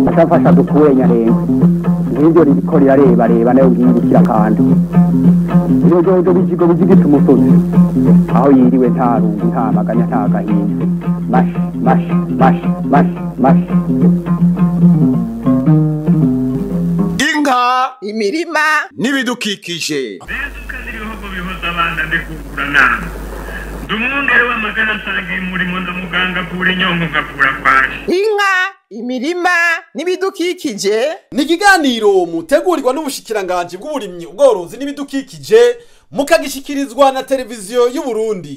Ashafasha dukure nyarenga ngibyo riko rirareba reba nayo ngibukira kandi iyo jojo bijigo bijigita umusozi aho yiriwe nta rungu nta maganya nta gahinda mash mash mash mash mash. Inka, imirima n'ibidukikije. Inka, imirima n'ibidukikije ni ikiganiro mutegurirwa n'ubushikiranganje bw'uburimyi, ubworozi n'ibidukikije, mukagishikirizwa na televiziyo y'u Burundi.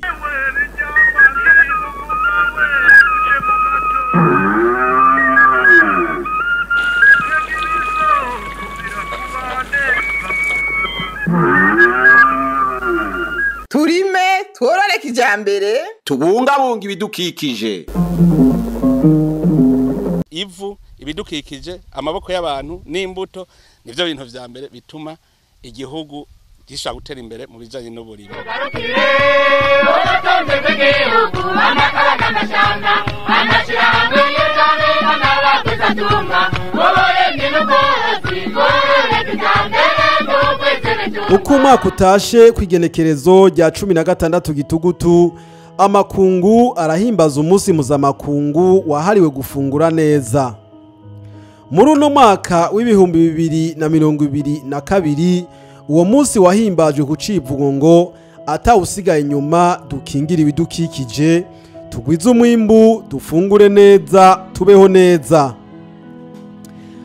Turime tworore kijambere, tubungabunga ibidukikije. Ivu, ibidukikije, amaboko y'abantu n'imbuto nivyo bintu vya mbere bituma igihugu gishobora gutera imbere mu bijanye n'uburimyi. Uko umwaka utashe kw'igenekerezo rya 16 gitugutu, amakungu arahimbaza umunsi mpuzamakungu wahariwe gufungura neza. Muri uno mwaka w'2022, uwo munsi wahimbajwe ku civugo ngo atawusigaye inyuma, dukingira ibidukikije, tugwize umwimbu, dufungure neza, tubeho neza.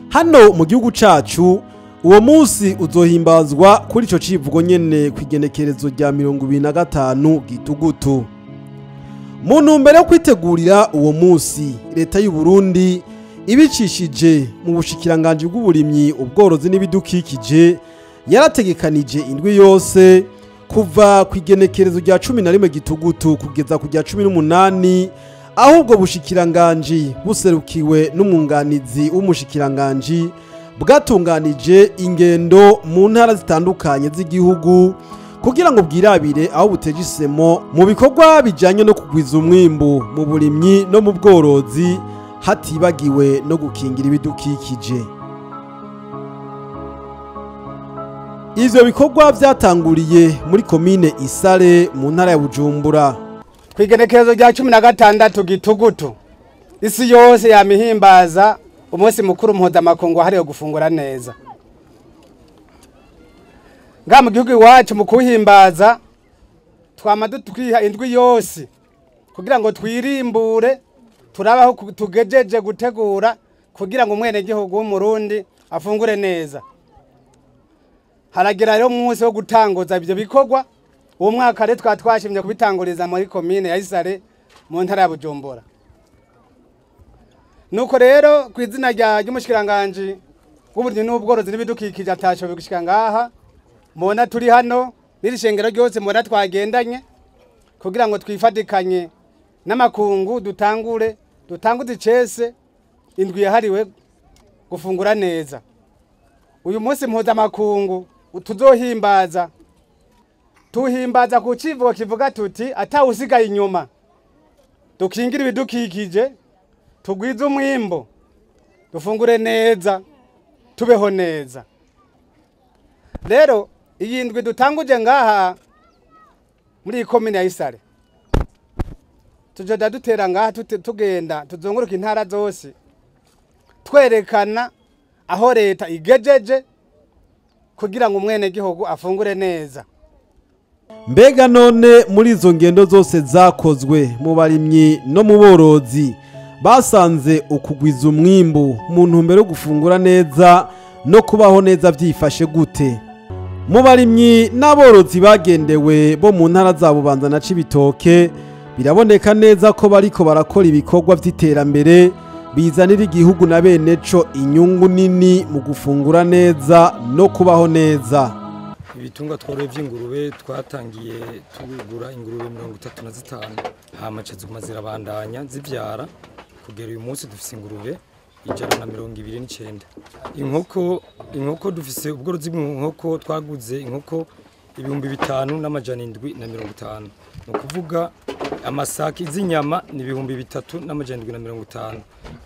Hano mu gihugu cacu uwo munsi uzohimbazwa kuri ico civugo nyene kw'igenekerezo rya 25 gitugutu. Mu ntumbero yo kwitegurira uwo munsi, leta y'u Burundi ibicishije mu bushikiranganje bw'uburimyi, ubworozi n'ibidukikije yarategekanije indwi yose kuva ku igenekerezo rya 11 gitugutu kugeza ku rya 18, ahubwo bushikiranganje buserukiwe n'umwunganizi w'umushikiranganje bwatunganije ingendo mu ntara zitandukanye z'igihugu kugira ngo bwirabire aho butegisemo mu bikorwa bijanye no kugwiza umwimbu mu burimyi no mu bworozi, hatibagiwe no gukingira ibidukikije. Ivyo bikorwa vyatanguriye muri komine Isare mu ntara ya Bujumbura. Kwigenekerezo rya 16 gitugutu, isi yose yamihimbaza umunsi mukuru mpuzamakungu wahariwe gufungura neza. Nga mu gihugu iwacu mu kuhimbaza twama dutwiha indwi yose kugira ngo twirimbure, turabaho tugejeje gutegura kugira ngo umwene gihugu w'Umurundi afungure neza. Haragira rero umunsi wo gutanguza ibyo bikorwa. Uwo mwaka rero twashimye kubitanguriza muri komine ya Isare mu ntara ya Bujumbura. Nuko rero ku izina ry'umushikiranganje w'uburimyi n'ubworozi n'ibidukikije atashoboye gushika ngaha, mubona turi hano n'iri shengero ryose mubona twagendanye kugira ngo twifatikanye n'amakungu, dutangure dutanguze icese indwi yahariwe gufungura neza. Uyu munsi mpuzamakungu tuzohimbaza, tuhimbaza ku civugo kivuga tuti atawusigaye inyuma, dukingira ibidukikije, tugwize umwimbo, dufungure neza, tubeho neza. Rero iyi ndwi dutanguje ngaha muri komine ya Isare, tujoda dutera ngaha tugenda tuzunguruka intara zose twerekana aho leta igejeje kugira ngo umwene gihugu afungure neza. Mbega none muri izo ngendo zose zakozwe mu barimyi no mu borozi, basanze ukugwiza umwimbu mu ntumbero yo gufungura neza no kubaho neza vyifashe gute? Mu barimyi n'aborozi bagendewe bo mu ntara za Bubanza na Cibitoke, biraboneka neza ko bariko barakora ibikorwa vy'iterambere bizanira igihugu na bene co inyungu nini mu gufungura neza no kubaho neza. Ibitungwa tworoye vy'ingurube twatangiye tugura ingurube 35, hama ziguma zirabandanya zivyara kugera uyu munsi dufise ingurube 129. Inkoko dufise ubworozi bw'inkoko, twaguze inkoko 5750, ni ukuvuga Amasaki z'inyama ni 3750,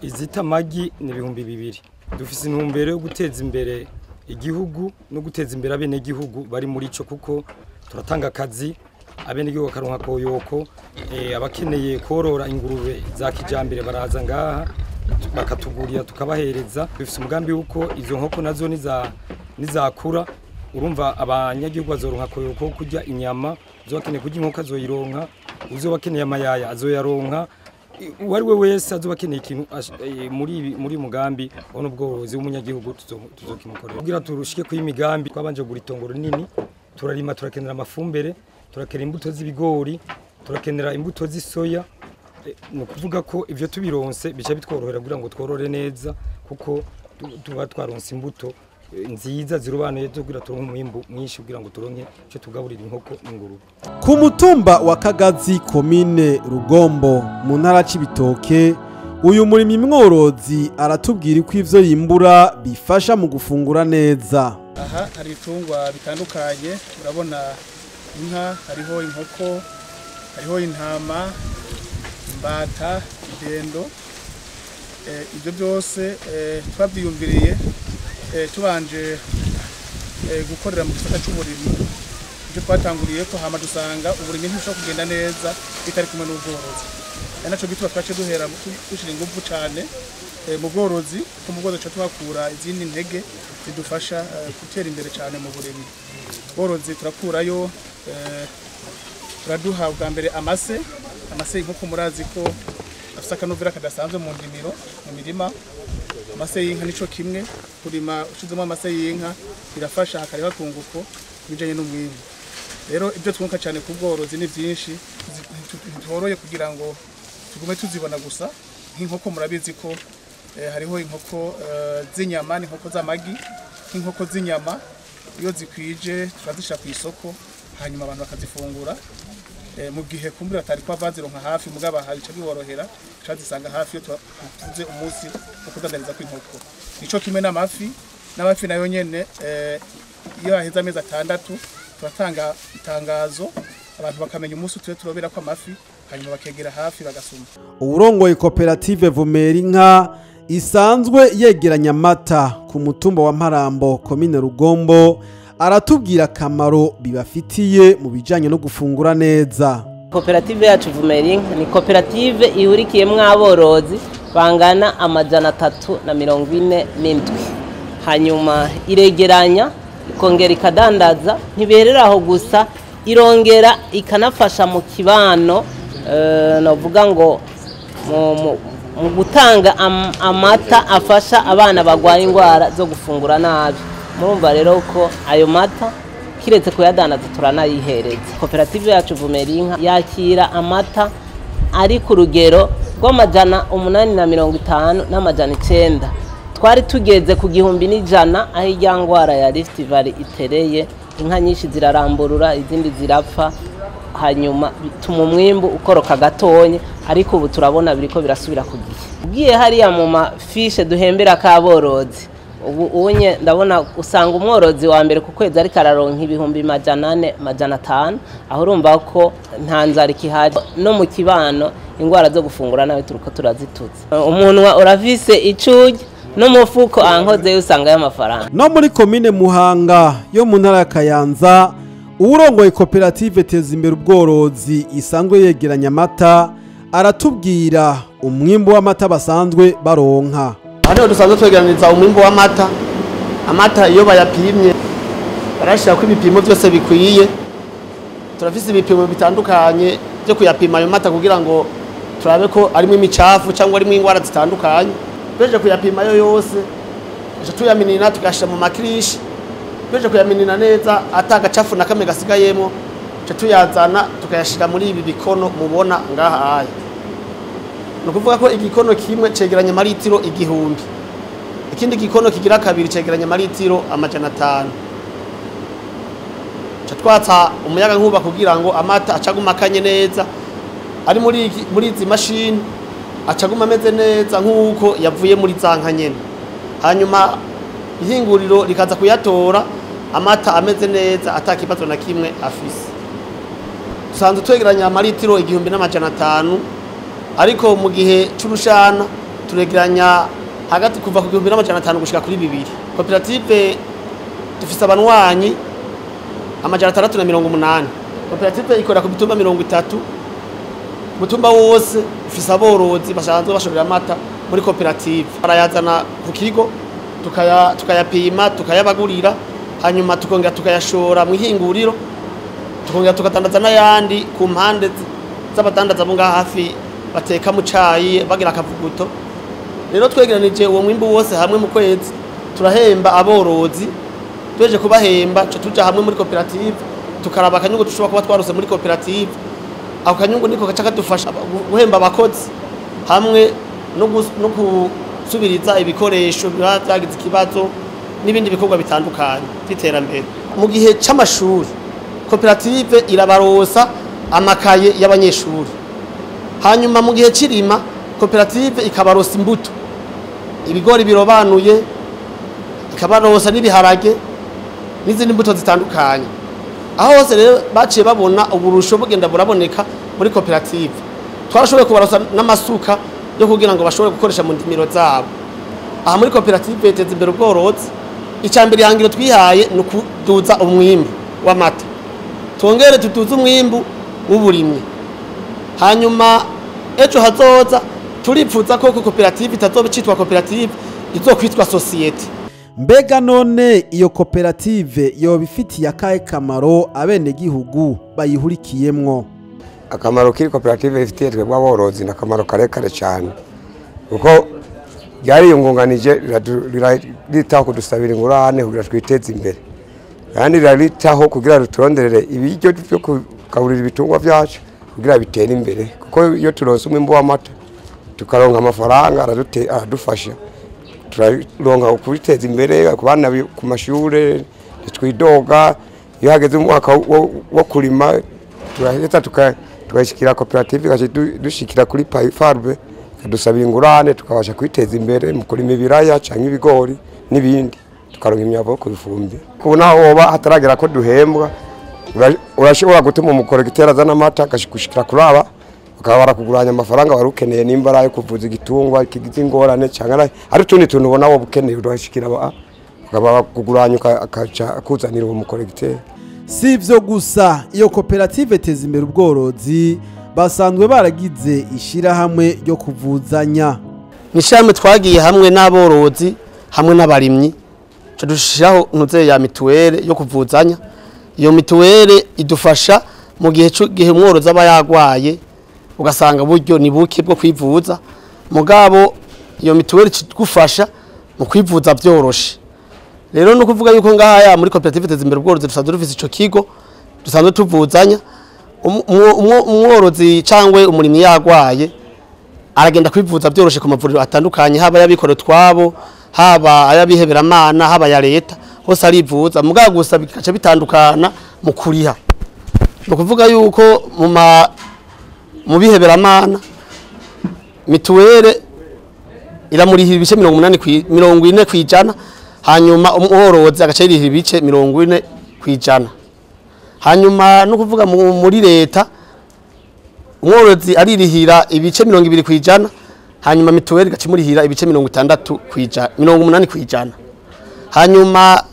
izita amagi ni 2000. Dufise intumbero yo guteza imbere igihugu no guteza imbere abenegihugu bari muri ico, kuko turatanga akazi abenegihugu bakaronka koyoko. Abakeneye korora ingurube za kijambere baraza ngaha bakatugurira tukabahereza. Dufise umugambi wuko izo nkoko nazo nizakura, urumva abanyagihugu bazoronka koyoko kurya inyama, uzobakeneye kurya inkoko azoyironka, uzobakeneye amayaya azoyaronka, uwari we wese azobakeneye ikintu muri mugambi ono bworozi w'umunyagihugu tuzokimukorera. Kugira turushike ku imigambi twabanje kugura itongo rinini, turarima, turakenera amafumbere, turakenera imbuto z'ibigori, turakenera imbuto z'isoya. Ni ukuvuga ko ivyo tubironse bica bitworohera kugira ngo tworore neza, kuko tuba twaronse imbuto nziza zirobanuye kugira turonke umwimbu mwinshi, kugira ngo turonke ico tugaburira inkoko n'ingurube. Ku mutumba wa Kagazi, komine Rugombo, mu ntara Cibitoke, uyu murimyi mworozi aratubwira ko ivyo yimbura bifasha mu gufungura neza. Aha hari ibitungwa bitandukanye, urabona inka, hariho inkoko, hariho intama, imbata, idendo. Ibyo byose twabyiyumviriye tubanje gukorera mu gisata cy'uburimyi. Ibyo twatanguriye ko hama dusanga uburimyi ntibushobora kugenda neza bitari kumwe n'ubworozi. Ari naco gituma twace duhera dushira ingufu cane mu bworozi, ko mu bworozi duca tuhakura izindi ntege zidufasha gutera imbere cane mu burimyi. Ubworozi turakurayo, turaduha bwa mbere amase y'inkoko, murazi ko afise akanovera kadasanzwe mu ndimiro, mu mirima. Amase y'inka nico kimwe, kurima ushizemo amase y'inka birafasha, hakariho akunguko bijanye n'umwimbu. Rero ibyo twunguka cyane ku bworozi ni byinshi, ntitworoye kugira ngo tugume tuzibona gusa. Nk'inkoko murabizi ko hariho inkoko z'inyama n'inkoko z'amagi. Nk'inkoko z'inyama iyo zikwije turazishira ku isoko, hanyuma abantu bakazifungura. Mu gihe kumbura atari kwa bazironka hafi, mugaba habica biborohera turazisanga hafi iyo tuvuze umunsi wo kudandariza kw'inkoko. Nico kimwe n'amafi nayo nyene, iyo haheze amezi 6 turatanga itangazo abantu bakamenya umunsi tuwe turobera ko amafi, hanyuma bakegera hafi bagasuma. Uwurongoye koperative Vumera Inka isanzwe yegeranya amata ku mutumba wa Mparambo, komine Rugombo, aratubwira akamaro bibafitiye mu bijanye no gufungura neza. Koperative yacu Vumera Inka ni koperative ihurikiyemwo aborozi bangana 347, hanyuma iregeranya ikongera ikadandaza. Ntiberera aho gusa, irongera ikanafasha mu kibano, novuga ngo mu gutanga amata afasha abana bagwaye indwara zo gufungura nabi. Murumva rero ko ayo mata kiretse kuyadandaza turanayihereza. Koperative yacu Vumera Inka yakira amata ari ku rugero rw'850 n'900. Twari tugeze ku 1100 aho irya ngwara ya Rift Valley itereye, inka nyinshi ziraramburura izindi zirapfa, hanyuma bituma umwimbu ukoroka gatonye, ariko ubu turabona biriko birasubira ku gihe. Ugiye hariya mu mafishe duhembera kaborozi, ubu unye ndabona usanga umworozi wa mbere ku kwezi ariko araronka 400 500, aho urumva ko nta nzara ikihari. No mu kibano ingwara zo gufungura nawe turiko turazitutse. Umuntu urafise icurya n'umufuko ankoze usanga y'amafaranga. No muri komine Muhanga yo mu ntara ya Kayanza, uwurongoye koperative Teza Imbere Ubworozi isanzwe yegeranya amata aratubwira umwimbu w'amata basanzwe baronka. Hano dusanzwe twegeraniriza umwimbu w'amata. Amata iyo bayapimye barashira ko ibipimo byose bikwiye. Turafise ibipimo bitandukanye byo kuyapima ayo mata kugira ngo turabe ko arimo imicafu cyangwa arimo ingwara zitandukanye. Tweje kuyapima yo yose, tuyaminina tugashira mu makirishi. Tweje kuyaminina neza atagacafu na kamwe gasigayemo, tuyazana tukayashira muri ibi bikono mubona ngaha aya. Ni ukuvuga ko igikono kimwe cegeranya amaritiro 1000, ikindi gikono kigira kabiri cegeranya amaritiro 500. Twatsa umuyaga nkuba kugira ngo amata acaguma akanye neza, ari muri izi mashini acaguma ameze neza nk'uko yavuye muri za nka nyene. Hanyuma ihinguriro rikaza kuyatora amata ameze neza atakibazo na kimwe afise. Dusanzwe twegeranya amaritiro 1500, ariko mu gihe c'urushana turegeranya hagati kuva ku 1500 gushika kuri 2000. Koperative dufise abanwanyi 680. Koperative ikora ku mitumba 30. Mutumba wose ufise aborozi basanzwe bashorera amata muri koperative, barayazana ku kigo tukayapima tukayabagurira, hanyuma tukongera tukayashora mu ihinguriro, tukongera tukadandaza n'ayandi ku mpande z'abadandaza bo ngaha hafi bateka mu cayi bagira akavuguto. Rero twegeranije uwo mwimbu wose hamwe mu kwezi turahemba aborozi. Tweje kubahemba tuja hamwe muri koperative tukaraba akanyungu dushobora kuba twarose muri koperative. Ako kanyungu niko gaca kadufasha guhemba abakozi hamwe no gusubiriza ibikoresho biba vyagize ikibazo n'ibindi bikorwa bitandukanye by'iterambere. Mu gihe c'amashuri koperative irabarosa amakaye y'abanyeshuri, hanyuma mu gihe c'irima koperative ikabarosa imbuto, ibigori birobanuye, ikabarosa n'ibiharage n'izindi mbuto zitandukanye. Aho hose rero baciye babona uburusho bugenda buraboneka muri koperative. Twarashoboye kubarosa n'amasuka yo kugira ngo bashobore gukoresha mu ndimiro zabo. Aha muri koperative yiteza imbere ubworozi. Icambere ihangiro twihaye ni ukuduza umwimbu w'amata, twongere tuduze umwimbu w'uburimyi. Hanyuma ejo hazoza turipfuza ko koperative itazoba icitwa koperative, izokwitwa societe. Mbega none iyo koperative yoba ifitiye akahe kamaro abenegihugu bayihurikiyemwo? Akamaro k'iri koperative ifitiye twebwe aborozi ni akamaro karekare cyane, kuko ryariyungunganije riritaho kudusabira ingurane kugira twiteze imbere, kandi riritaho kugira ruturonderere ibiryo byo kugaburira ibitungwa byacu kugira bitere imbere, kuko iyo turonse umwimbu w'amata tukaronka amafaranga aradufasha, turaronka kwiteza imbere ku bana ku mashure ntitwidoga. Iyo hageze umwaka wo kurima turaheza tukashikira koperative dushikira kuri farbe ikadusabira ingurane tukabasha kwiteza imbere mu kurima ibiraya canke ibigori n'ibindi, tukaronka imyavu yo kubifumbira. Kubona hoba hataragera ko duhembwa, urashobora gutuma umukoregitera azana amata akashikushikira kuraba bakaba barakuguranya amafaranga wari ukeneye, nimba ari ayo kuvuza igitungwa kigize ingorane canke ari utundi tuntu ubona woba ukeneye, urashikira bakaba bakuguranya akaca akuzanira uwo mukoregiteri. Si ivyo gusa, iyo koperative teza imbere ubworozi basanzwe baragize ishirahamwe ryo kuvuzanya. Ni ishirahamwe twagiye hamwe n'aborozi hamwe n'abarimyi, dushiraho ntuze ya mituwele yo kuvuzanya. Iyo mituwele idufasha mu gihe gihe umworozi aba yagwaye ugasanga buryo ni buke bwo kwivuza, mugabo iyo mituwele igufasha mu kwivuza byoroshe. Rero no kuvuga yuko ngaha muri koperative teza imbere ubworozi dusanzwe dufise ico kigo dusanzwe tuvuzanya. Umworozi cangwe umurimyi yagwaye aragenda kwivuza byoroshe ku mavuriro atandukanye, haba y'abikorera twabo, haba ay'abiheberamana, haba ya leta, hose arivuza. Mugabo gusa bikaca bitandukana mu kuriha. No kuvuga yuko mu biheberamana mituwele iramurihira ibice 80 40%, hanyuma umworozi agaca yirihira ibice 40%. Hanyuma no kuvuga muri leta umworozi aririhira ibice 20%, hanyuma mituweli igaca imurihira ibice 60%, 80%. Hanyuma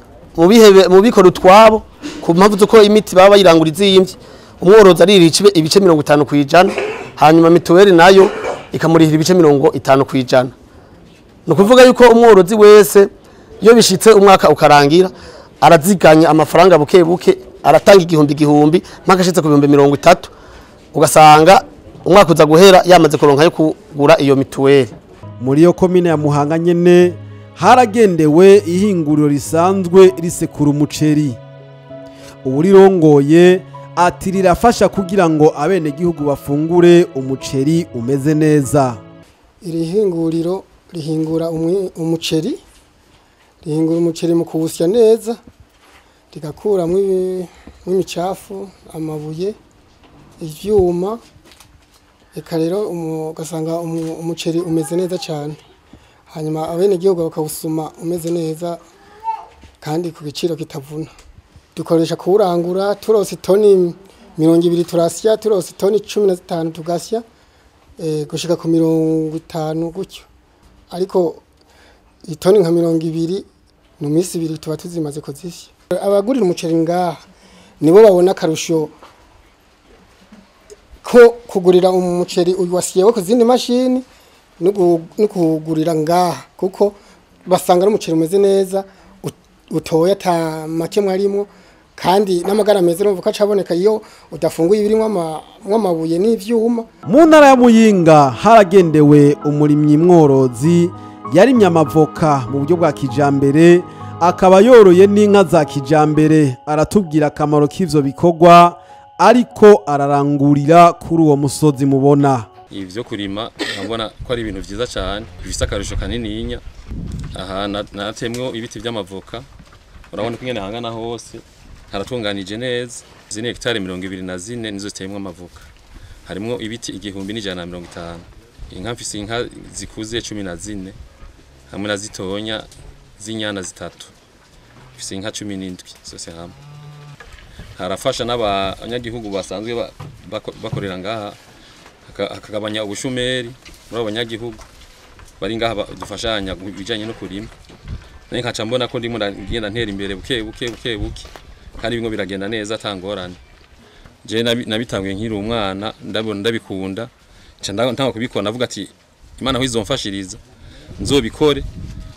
mu bikora utwabo ku mpamvu zuko imiti baba bayirangura izimvye, umworozi aririhira ibice 50%, hanyuma mituweli nayo ikamurihira ibice 50%. No kuvuga yuko umworozi wese iyo bishitse umwaka ukarangira araziganya amafaranga buke buke, aratanga igihumbi mpaka ashitse ku 30,000, ugasanga umwaka uza guhera yamaze kuronka yo kugura iyo mituweli. Muri iyo komine ya Muhanga nyene haragendewe ihinguriro risanzwe risekura umuceri. Uwurirongoye ati rirafasha kugira ngo abenegihugu bafungure umuceri umeze neza. Iri hinguriro rihingura umuceri, rihingura umuceri mu kuwusya neza, rigakuramwo imicafu, amabuye, ivyuma, eka rero ugasanga umuceri umeze neza cyane. Hanyuma abenegihugu bakawusuma umeze neza kandi ku giciro kitavuna. Dukoresha kuwurangura turose itoni 20 turasya, turose toni 15 tugasya, gushika ku 50 gutyo. Ariko itoni nka 20 mu minsi ibiri tuba tuzimaze kuzisya. Abagurira umuceri ngaha nibo babona akarusho ko kugurira umuceri wasiyewe ku zindi mashini no kugurira ngaha, kuko basanga ari umuceri umeze neza utoya ata makemwa arimo, kandi n'amagara meza urumva ko acaboneka iyo udafunguye ibirimwo amabuye n'ivyuma. Mu ntara ya Muyinga haragendewe umurimyi mworozi yarimye amavoka mu buryo bwa kijambere, akaba yoroye n'inka za kijambere. Aratubwira akamaro k'ivyo bikorwa ariko ararangurira kuri uwo musozi mubona. Ivyo kurima nkabona ko ari ibintu vyiza cyane bifise akarusho kanininya. Aha natemwe ibiti vy'amavoka, urabona ko ingene hangana hose haratunganije neza. Izi ni hectare 24 nizo zitemwe amavoka, harimwo ibiti 1150. Inka mfise inka zikuze 14 hamwe na zitonya z'inyana zitatu, mfise inka 17 zose hamwe. Harafasha n'abanyagihugu basanzwe bakorera ngaha, hakagabanya ubushumeri muri abanyagihugu bari ngaha dufashanya bijanye no kurima. Nari nkaca mbona ko ndimo ngenda ntera imbere buke buke buke buke, kandi bimwe biragenda neza atangorane. Je nabitanguye nkiri umwana, ndabona ndabikunda, nca ntanga kubikora, navuga ati Imana aho izomfashiriza nzobikore,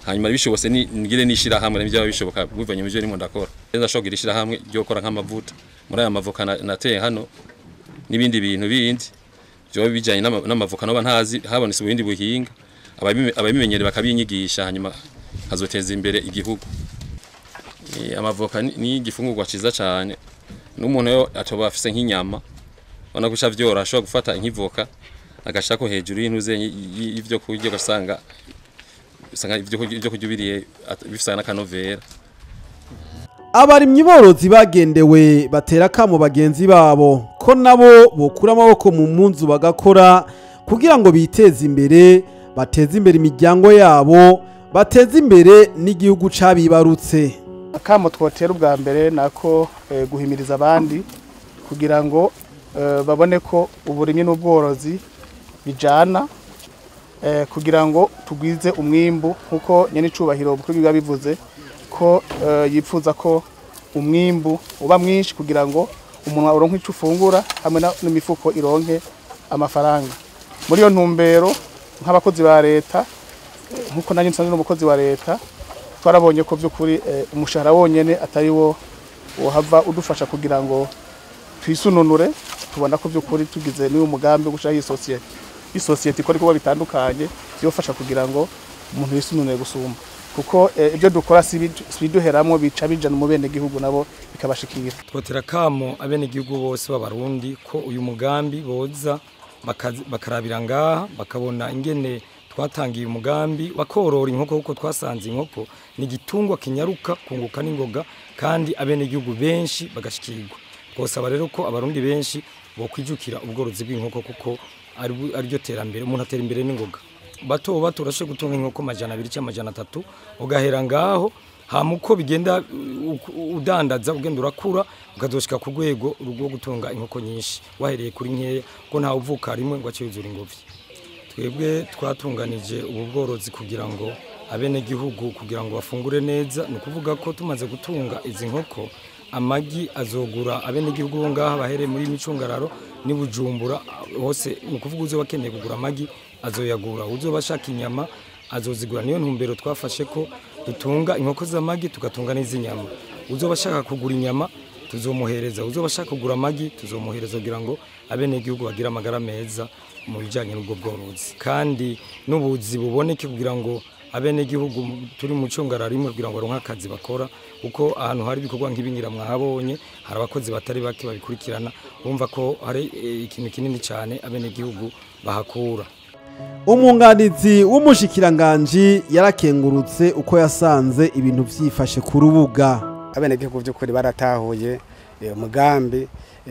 hanyuma bishobose ngire nishira hamwe n'ibyo bishoboka bivanye mu byo ndimo ndakora. Ndashobora ishira hamwe ryo gukora nk'amavuta muri aya mavoka nateye hano n'ibindi bintu bindi byo bijanye n'amavoka no ntazi habonetse ubundi buhinga, ababimenyere bakabinyigisha, hanyuma hazoteza imbere igihugu. Amavoka ni igifungurwa ciza cyane, n'umuntu yo atoba afise nk'inyama ubona ko vyora ashobora gufata inkivoka agashako hejuru y'intuze y'ivyo kurya, ugasanga ivyo kurya ubiriye bifise n'akanovera. Abarimyi borozi bagendewe batera kamo bagenzi babo ko nabo bokura amaboko mu mpunzu bagakora kugira ngo biteze imbere, bateze imbere imiryango yabo, bateze imbere n'igihugu cabibarutse. Akamo twotera ubwa mbere nako guhimiriza abandi kugira ngo babone ko uburimyi n'ubworozi bijana, kugira ngo tugwize umwimbu nkuko nyene icubahiro bukuru biba bivuze ko yipfuza ko umwimbu uba mwinshi kugira ngo umuntu aronke ico ufungura hamwe n'imifuko ironke amafaranga. Muri iyo ntumbero nk'abakozi ba leta, nkuko nanjye nsanzwe n'umukozi wa leta, twarabonye ko by'ukuri umushahara wonyene atari wo wohava udufasha kugira ngo twisununure. Tubona ko by'ukuri tugize n'uyu mugambi wo gushiraho isosiyete ikora ibikorwa bitandukanye byofasha kugira ngo umuntu yisununure gusumba, kuko ibyo dukora si biduheramwo bica bijana mu bene gihugu nabo bikabashikira. Twotera kamo abene gihugu bose b'abarundi ko uyu mugambi boza bakarabira ngaha bakabona ingene twatangiye umugambi wakorora inkoko, kuko twasanze inkoko ni igitungwa kinyaruka kunguka n'ingoga kandi abene gihugu benshi bagashikirwa. Twosaba rero ko abarundi benshi bokwijukira ubworozi bw'inkoko kuko ariryo terambere, umuntu atera imbere n'ingoga. Bato bato urashe gutunga inkoko 200 cyangwa 300 ugahera ngaho, hamuko bigenda udandaza ugenda urakura ukazoshika ku rwego rwo gutunga inkoko nyinshi wahereye kuri nkeya, ko nta uvuka rimwe ngo ace yuzura ingobyi. Twebwe twatunganije ubu bworozi kugira ngo abene gihugu kugira ngo bafungure neza. Ni ukuvuga ko tumaze gutunga izi nkoko amagi azogura abene gihugu bo ngaha bahereye muri micungararo ni Bujumbura hose. Ni ukuvuga uzo bakeneye kugura amagi azoyagura, uzo bashaka inyama azozigura. Niyo ntumbero twafashe ko dutunga inkoko z'amagi tugatunga n'izinyama. Uzo bashaka kugura inyama tuzomuhereza, uzo bashaka kugura amagi tuzomuhereza kugira ngo abene gihugu bagira amagara meza mu bijanye n'ubwo bworozi, kandi n'ubuzi buboneke kugira ngo abene gihugu turi mu cungararo rimwe kugira ngo baronke akazi bakora, kuko ahantu hari ibikorwa nk'ibingira mwahabonye hari abakozi batari bake babikurikirana, bumva ko hari ikintu kinini cyane abene gihugu bahakura. Umwunganizi w'umushikiranganji yarakengurutse uko yasanze ibintu vyifashe ku rubuga. Abene gihugu by'ukuri baratahuye umugambi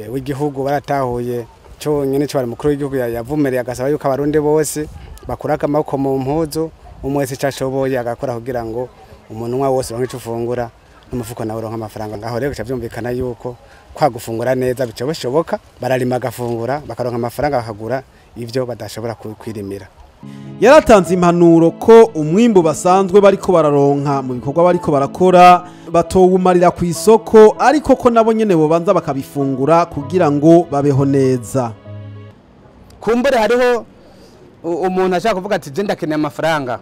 w'igihugu, baratahuye cyo nyene cyo bari mukuru w'igihugu yavumereye agasaba yuko abarundi bose bakura amaboko mu mpuzu, umwe wese icashoboye agakora kugira ngo umunwa wose uronke ico ufungura n'umufuko nawe uronke amafaranga. Ngaho rero bica vyumvikana yuko Kwa gufungura neza bice bishoboka, bararima agafungura bakaronka amafaranga bakagura ivyo badashobora kwirimira. Yaratanze impanuro ko umwimbu basanzwe bariko bararonka mu bikorwa bariko barakora batowumarira ku isoko, ariko ko nabo nyene bobanza bakabifungura kugira ngo babeho neza. Kumbure hariho umuntu ashaka kuvuga ati je ndakeneye amafaranga,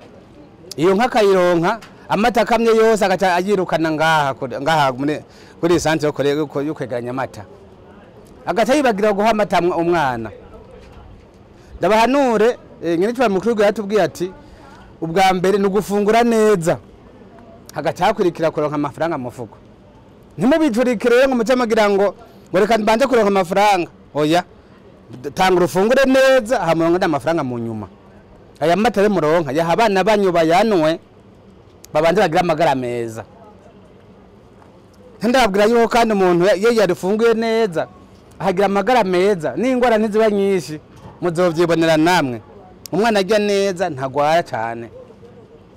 iyo nka kayironka amata kamye yose agaca ayirukana ngaha kuri santre yo kwegeranya amata, agaca yibagira guha amata umwana. Ndabahanure nyine cyo mukuru yatubwiye ati ubwa mbere ni ugufungura neza, hagaca hakurikira kuronka amafaranga mufuko. Ntimubicurikire rero ngo muce mugira ngo reka mbanze kuronka amafaranga, oya, tanga urufungure neza hamuronka n'amafaranga mu nyuma. Aya mata rero muronka yaha abana banyu bayanwe babanze bagira amagara meza. Ndababwira yuko kandi umuntu iyo yarifunguye neza ahagira amagara meza n'ingwara ntiziba nyinshi, muzovyibonera namwe. Umwana arya neza ntagwara cyane,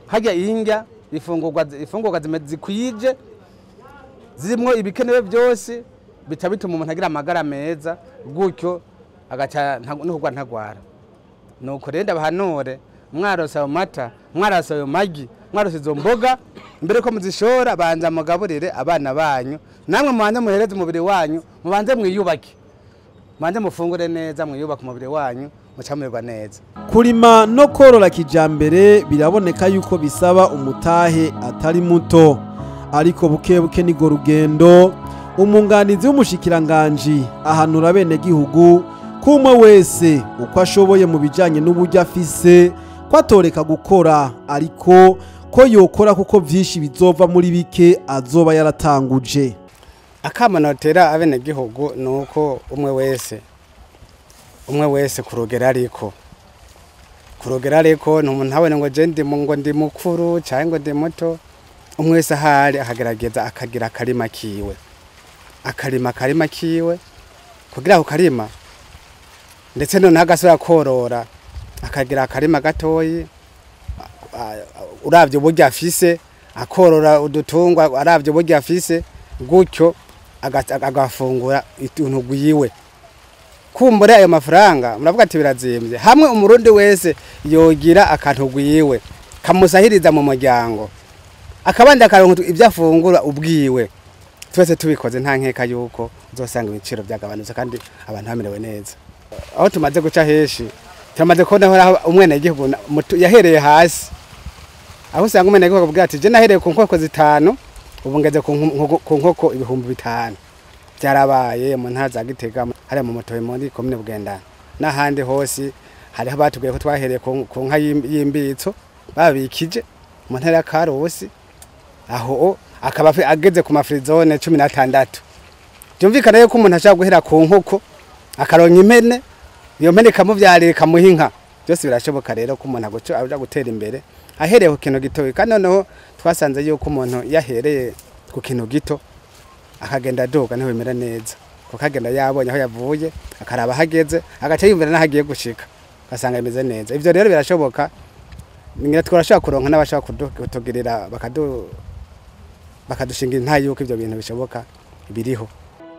harya indya ifungurwa zikwije zirimo ibikenewe byose, bica bituma umuntu agira amagara meza, gutyo agaca no kugwa ntagwara. Nuko rero ndabahanure, mwarose ayo mata, mwarose ayo magi, mwarose izo mboga, mbere ko muzishora banza mugaburire abana banyu, namwe mubanze muhereze umubiri wanyu, mubanze mwiyubake, mubanze mufungure neza, mwiyubake umubiri wanyu mucamerwa neza. Kurima no korora kijambere biraboneka yuko bisaba umutahe atari muto, ariko buke buke nigo rugendo. Umunganizi w'umushikiranganji ahanura bene gihugu kumwe wese uko ashoboye mu bijanye n'uburyo afise kwatoreka gukora, ariko ko yokora kuko vyinshi bizova muri bike azoba yaratanguje. Akamanotera abene gihugu nuko umwe wese kurugera, ariko kurugera ariko n'umuntu abone ngo je ndi ngo ndi mukuru cyangwa ngo ndi muto, umwe wese ahari akagerageza akagira akarima kiwe, akarima akarima kiwe kugira ako karima, ndetse none agasubira korora akagira akarima gatoyi, uravye uburyo afise akorora udutungwa, aravye uburyo afise gutyo agafungura ituntu gwiwe. Kumbure ayo mafaranga muravuga ati birazimvye, hamwe umurundi wese yogira akantu gwiwe kamusahiriza mu muryango, akabandi akaronka ibyo afungura ubwiwe, twese tubikoze nta nkeka yuko uzosanga ibiciro byagabanutse kandi abantu bamerewe neza. Aho tumaze guca heshi turamaze kubona aho umwene igihugu yahereye hasi, aho usanga umwene igihugu avuga ati je nahereye ku nkoko 5 ubu ngeze ku nkoko 5000. Byarabaye mu ntara za Gitega, hariya mu Mutoyi muri komine Bugendana n'ahandi hose, hariho batubwiye ko twahereye ku nka y'imbitso babikije mu ntara ya Karusi, aho akaba ageze ku mafrizone 16. Byumvikana yuko umuntu ashaka guhera ku nkoko akaronka impene, iyo mpene ikamuvyarira ikamuha inka, byose birashoboka rero ko umuntu aja gutera imbere ahereye ku kintu gito. Kandi noneho twasanze yuko umuntu yahereye ku kintu gito akagenda aduga niho bimera neza, kuko agenda yabonye aho yavuye akaraba hageze agaca yumvira n'ahagiye gushika ugasanga bimeze neza. Ivyo rero birashoboka, ngira twarashaka kuronka n'abashaka kutugirira bakadushinga intayi yuko ivyo bintu bishoboka biriho.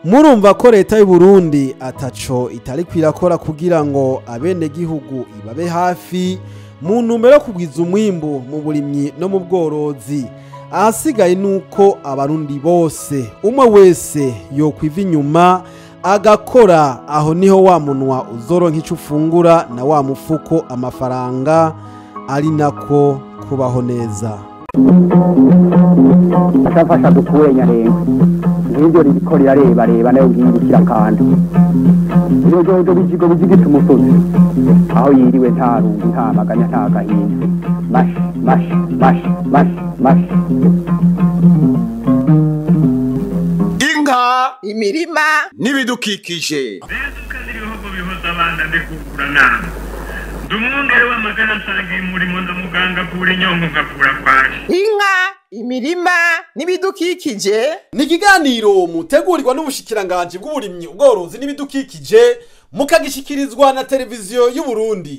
Murumva ko leta y'u Burundi ataco itari kwirakora kugira ngo abene gihugu ibabe hafi mu ntumbero yo kugwiza umwimbu mu burimyi no mu bworozi. Ahasigaye nuko abarundi bose umwe wese yokwiva inyuma agakora, aho niho wa munwa uzoronka ico ufungura na wa mufuko amafaranga, ari nako kubaho neza. Ashafasha dukure nyarenga ngibyo ririko rirareba reba nayo ngibikira kandi iyo jojo bijigo bijigita umusozi, aho yiriwe nta rungu nta maganya nta gahinda. Mash mash mash mash mash. Inka, imirima n'ibidukikije. Inka, imirima n'ibidukikije ni ikiganiro mutegurirwa n'ubushikiranganje bw'uburimyi, ubworozi n'ibidukikije, mukagishikirizwa na televiziyo y'u Burundi.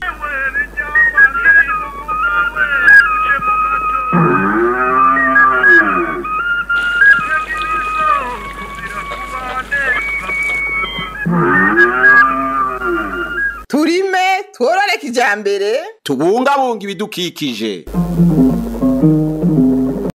kijambere. Tubungabunga ibidukikije.